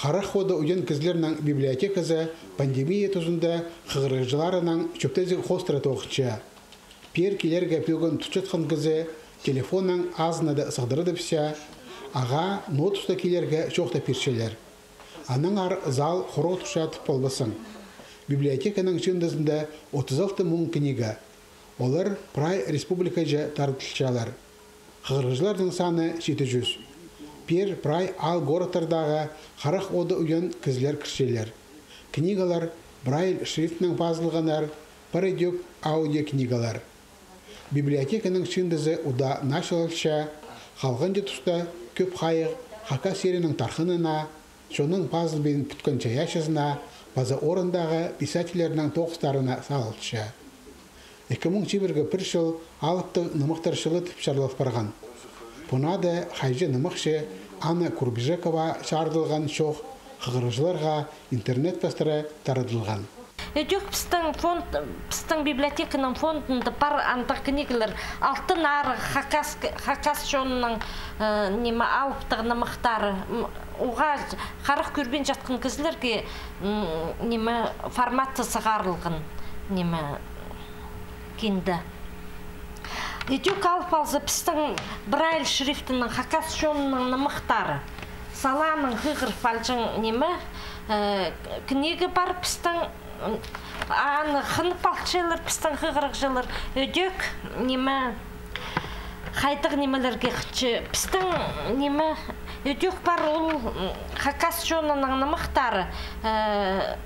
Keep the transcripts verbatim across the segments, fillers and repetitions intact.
Харах Ода уйан кізілернің библиотеказы пандемия тузында хығырығҷыларынаң чӧптезіг хоостыра тоғынча. Пеер килерге пӧгін тутчатхан кізі телефоннаң азынада сығдырадыбысча, ағаа ноо туста килерге чоохтап пирчелер. Аннаңар зал хорығ турча тіп полбассың. Библиотеканың чыындызында отыс алты муң книга. Олар прай республикаҷа таратылчалар. Хығырығҷыларның саны читі чӱс. Пеер прай аал-городтардағы Харах Ода уйан кізілер кірчелер. Книгалар Брайль шрифтінең пазылғаннар, пар идӧк аудиокнигалар. Библиотеканың чыындызы удаа начылалча, халғанҷы туста кӧп хайығ хакас чирінің тархынына, чонның пазылбин пӱткен чайаачызына паза орындағы писательлернің тоғыстарына салылча. Ікі муң чибіргі пір чыл алыптығ нымахтар чылы тіп чарлал парған. Пу наада хайҷы-нымахчы Анна Курбижекова чарыдылған чоох хығырығҷыларға интернет пастыра тарадылған. Ідӧк пістің фонд, пістің библиотеканың фондында пар андағ книгалар, «Алтын Арығ», хакас, хакас чонының, э, ниме, алыптығ нымахтары. М, уғаа харах кӧрбин чатхан кізілерге, м, ниме, форматта сығарылған, ниме, кинде. Ідӧк алып алза, пістің Брайль шрифтінің хакас чонының нымахтары. Саланың хығырып алҷаң, ниме, э, книга пар пістің, м, аны хынып алчалар пістің хығырығҷылар. Ідӧк, ниме, хайдағ нимелерге хынча, пістің, ниме, ідӧк пар ол, м, хакас чонының нымахтары, э,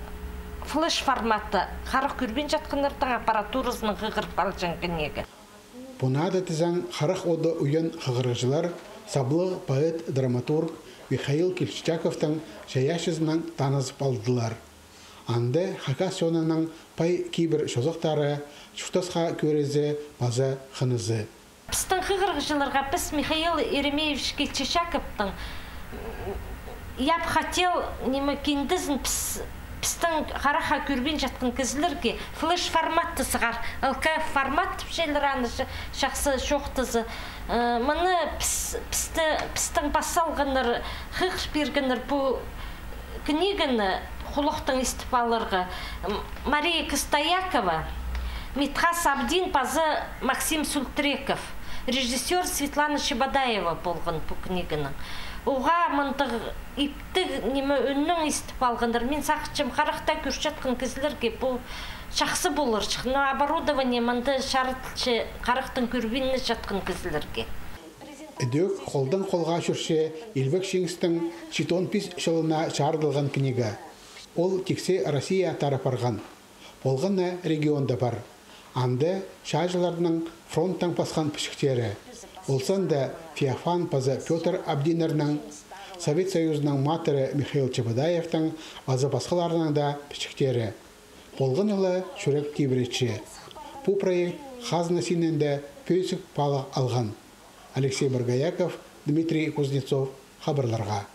флеш форматта, харах кӧрбин чатханнарның аппаратуразынаң хығырып алҷаң книга. Пу наада тізең Харах Ода уйан хығырығҷылар саблығ поэт-драматург Михаил Кильчичаковтың чайаачызынаң танызып алдылар. Анда хакас чонының пай кибір чозахтары, чуртасха кӧрізі паза хынызы. Пістің хығырығҷыларға піс Михаил Еремеевич Кильчичаковтың «Я б хотел», ниме, киндезін піс, пістің харахха кӧрбин чатхан кізілерге флеш форматта сығар, ЛКФ формат тіпчелер аны, ча-, чахсы чоохтаза. Э, мыны піс, пісті, пістің пас салғаннар, хығыр пиргеннер пу книганы хулахтаң истіп аларға, м, Мария Костоякова, Митхас Абдин паза Максим Сультреков. Режиссёр Светлана Чебодаева полған пу книганың. Уғаа мындағ иптіг, ниме, ӱннең истіп алғаннар. Мин сағынчам, харахта кӧрчеткен кізілерге пу чахсы поларҷых. Но оборудование мында чарыдылча харахтаң кӧрбинчеткен кізілерге. Ідӧк холдаң холға чӧрче Илбек Чиңістің читон пис чылына чарыдылған книга. Ол тиксі Россия тара парған. Полған на регионда пар. Анда чааҷыларның фронттаң пасхан пічіктері. Ол санда Феофан паза Пётр Абдиннернің, Совет Союзының матыры Михаил Чебодаевтің паза пасхаларның даа пічіктері. Полғаны ла чӱрек тибіретче. Пу проект хазна синінде пӧзік паалағ алған. Алексей Боргояков, Дмитрий Кузнецов, хабарларға.